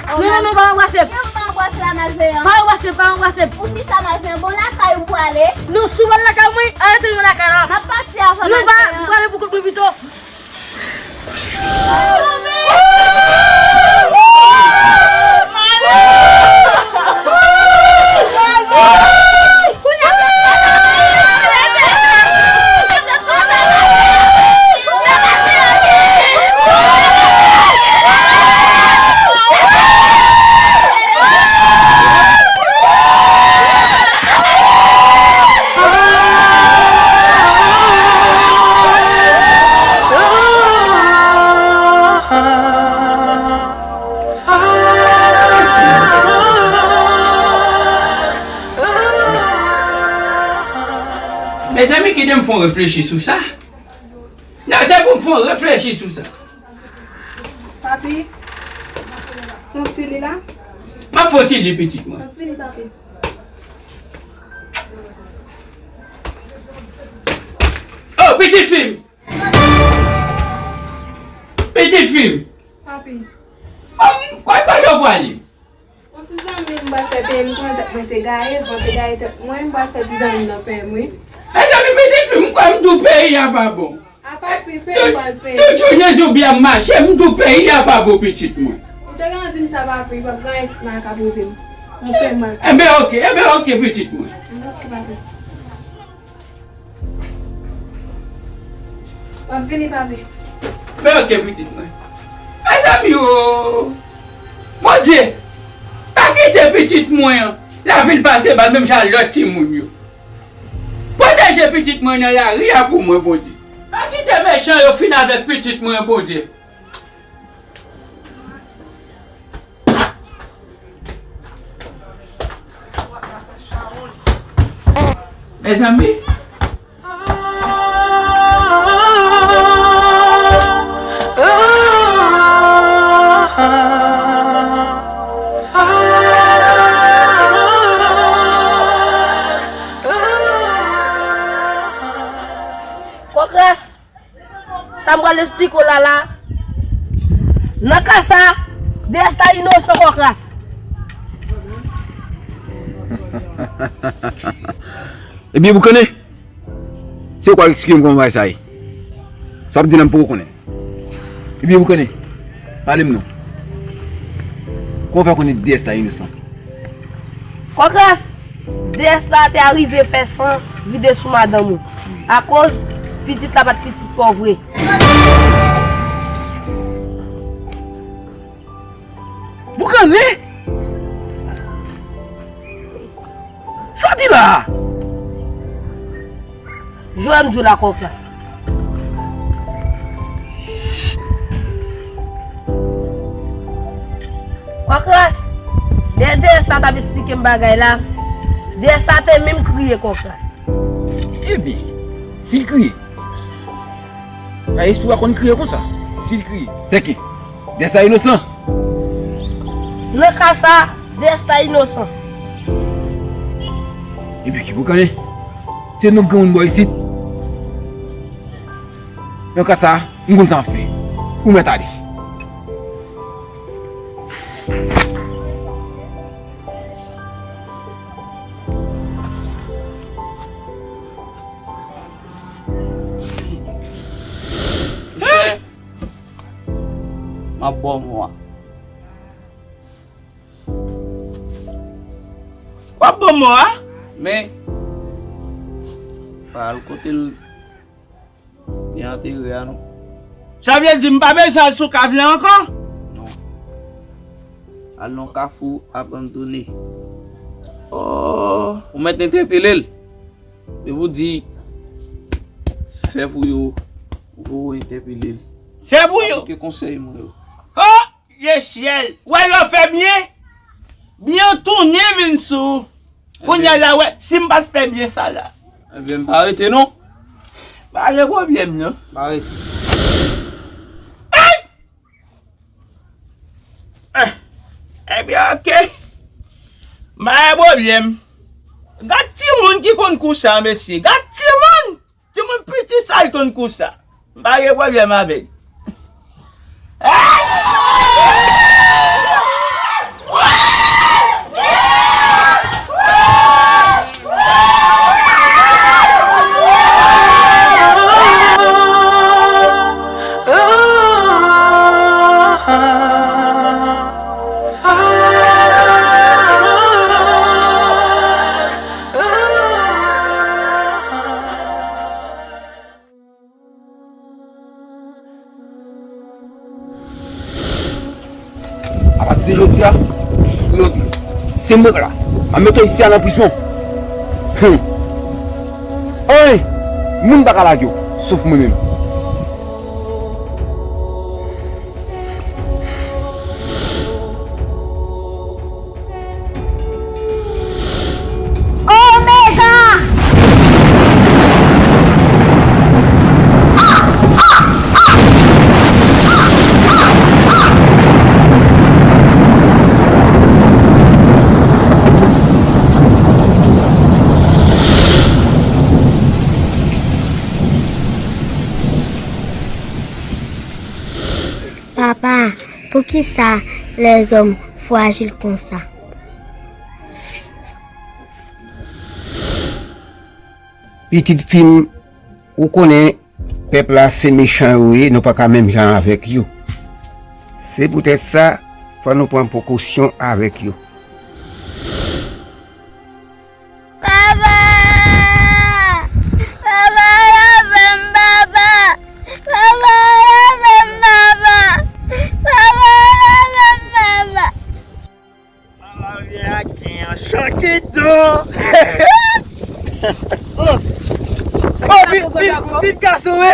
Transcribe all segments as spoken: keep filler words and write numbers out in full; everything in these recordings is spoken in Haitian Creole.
Non, non, non, pa anbrase m. Yo, pa anbrase la, malveyan. Pa anbrase m, pa anbrase m. Poukisa malveyan? Bon, lakay ou prale? Non, si w al lakay mwen, arete nou lakay la. M ap pati avan malveyan. Non, pa, m prale pou kont mwen pito. Mezanmi, kite m fè w reflechi sou sa. Non, se pou m fè w reflechi sou sa. Papi, fon ti li la. M ap fè w ti li, pitit mwen. M ap vini, papi. Oh, pitit fi m! Pitit fi m! Papi. Oh, m kwè pa yo pwale. Yon ti zanmi m pral fè peye m, konnen tèt mwen te gaye, van te gaye tèt mwen, m pral fè ti zanmi m nan peye m, wi. Mezanmi, pitit fi m, m kwè m di w peyi a pa bon. A papi, peye m pral peye. Tout jounen jounen ap mache, m di w peyi a pa bon, pitit mwen. Ou te gentan di m sa, papi, p ap gen anyen nan ka pwouve m. Mwen peye m pral peye. Enben, oke, enben, oke, pitit mwen. Oke, papi. W ap vini, papi. Men oke, pitit mwen. Mezanmi o! Bondye, pa kite pitit mwen an lavi l pase mal menm jan ak lòt timoun yo. Pwoteje pitit mwen nan lari a pou mwen, Bondye. Pa kite mechan yo fin avèk pitit mwen, Bondye. Mezanmi. Kòkras. Sa m pral esplike w la la. Nan ka sa, D S ta inosan, Kòkras. Ebyen, Boukannen, se ou k ap eksplike m kòman bagay sa ye. Sa w ap di la, m poko konnen. Ebyen, Boukannen, pale m non. Kòman w fè konnen D S ta inosan? Kòkras, D S la te arive fè san vide sou madanm ou. Akoz pitit la pa t pitit pa w vre. Boukannen! Sa w di la a? Jwe m di w la, Kòkras. Kòkras, lè D S la t ap esplike m bagay la, D S la te menm kriye, Kòkras. Ebyen, si l kriye, a espri w a konn kriye konsa, si l kriye. Sèke, D S la inosan. Nan ka sa, D S la inosan. Ebyen, ki Boukannen? Se nou granmoun bò isit. Nan ka sa, m konn sa m ap fè. Ou mèt ale. Monchè, m ap ba w mo a. W ap ban m mò a? Men, pa al kote l gen antere a, non. Sa vle di m pa bezwen al sou kav la ankò? Non. Al nan kafou abandone. Oh, ou mèt entèpele l. Depi w di fè pou yo, ou entèpele l. Fè pou yo? Aplike konsèy mwen yo. Oh! Lesyèl, w wè lè w fè byen, byen tounen vin sou ou. Kounye a la, w wè, si m pa t fè byen sa la. Ebyen, m pa rete non. Pa gen pwoblèm non. Pa rete. Ay! Eh, ebyen, oke. Pa gen pwoblèm. Gad timoun ki konn kou sa, mesye. Gad timoun! Timoun piti sa l konn kou sa. M pa gen pwoblèm avè l. Ay! Sa, se mwen la. M a mete w isi a nan prizon. Hum. Anyen, moun pa ka lage w, sof mwen menm. Omega! Papa, poukisa lèzòm frajil konsa? Pitit fi m, ou konnen pèp la se mechan yo ye, nou pa ka menm jan avèk yo. Se poutèt sa, fò nou pran prekosyon avèk yo. Papa! Papa, lave m, papa! Papa, lave m, papa! Papa, lave m, papa! Ala vye a gen an chan ki do. Oh, oh, vit, vit, vit gason, wi.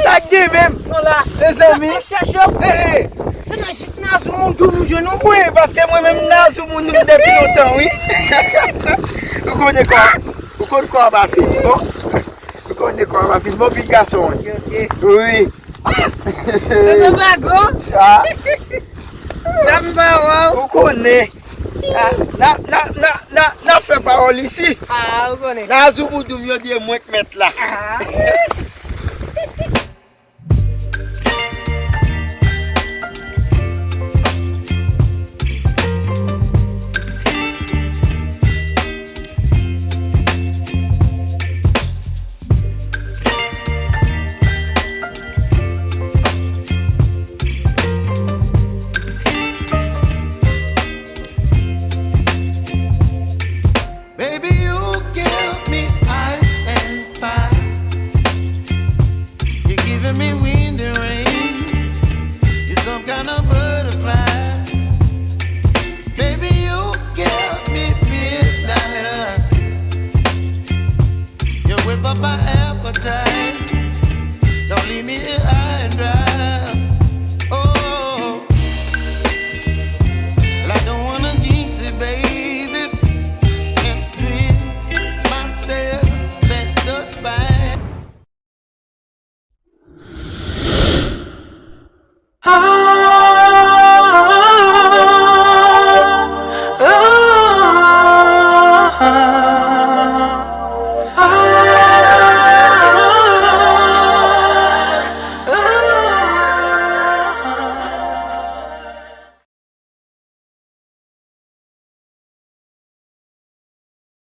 Sa k gen menm? Non la. Mezanmi. N ap chèche w. Eh, eh. Se nan jis Nazou Moudou nou jwenn ou. Wi, paske mwen menm Nazou Moudou m depi lontan, wi. Ou konnen kò, ou konn kò a pa fini, bon. Ou konnen kò a pa fini, bon, vit gason, wi. Ok, ok. Wi. Tonton Zago. Ah. Dam pa wè w. Ou konnen. Ah, n a, n a, n a, n a, n a fè pawòl isi. Ah, ou konnen. Nazou Moudou m yo di e mwen k mèt la. Ah.